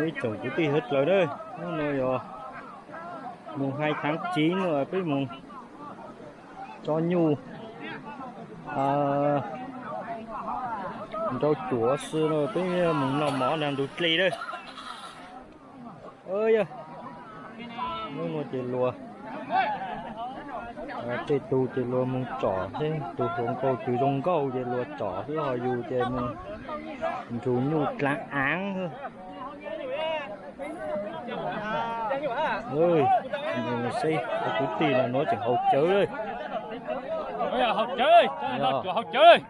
Peb tsoom kwv tij sawv daws na, hnub no yog mùng hai tháng chín no peb mus tso nyuj nrau cuav xwb no, peb mus noj mov nrog ntug dlej na. Yog hnub no ces luag tej tug ces luag mus tsom xwb, tus hluas nkauj twg zoo nkauj ces luag tsom xwb, ho yus ces mus nrug nyuj dlaav aav xwb. Seb cov kwv tij no nuav tseem haus cawv lawm. Haus cawv, haus cawv.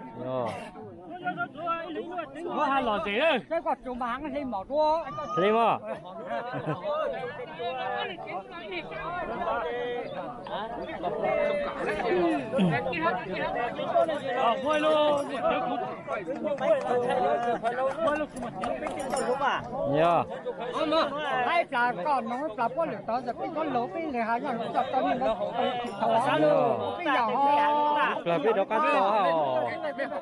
Hle mog. Yog. Plas peb rov qab tso os. Peb haus cawv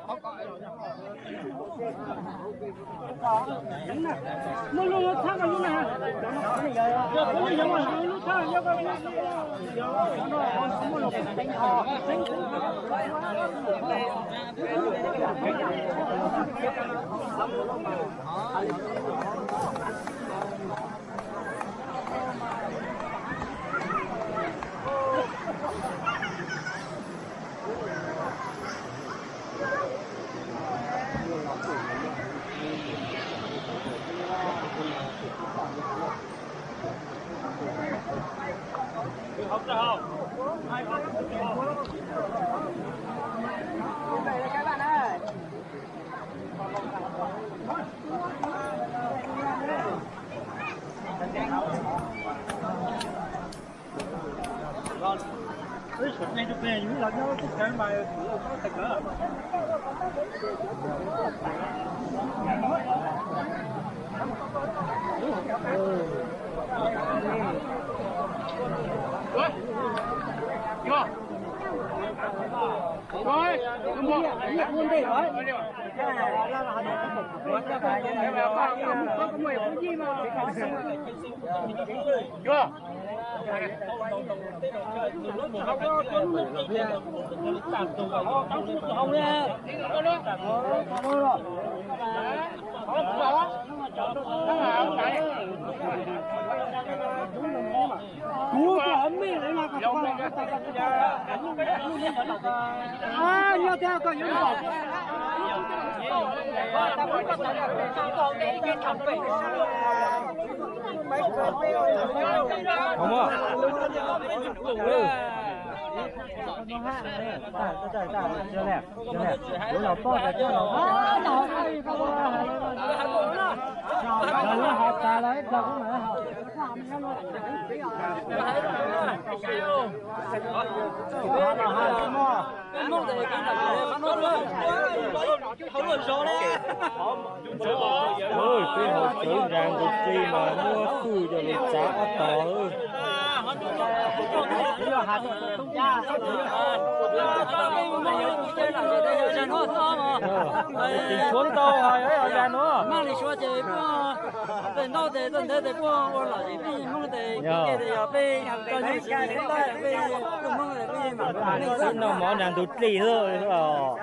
nrog ntug dlej mas muab fwj coj los txav ob tog. Tsis tshuav ntau, yog zag nuav. Noj mov nrog ntug dlej xwb os.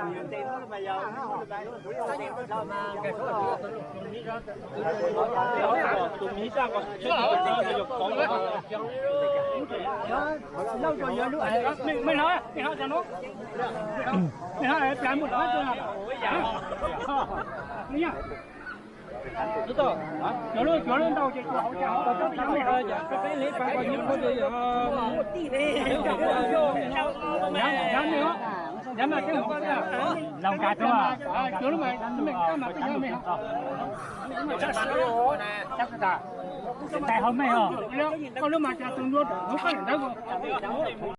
Tais hauv mej os.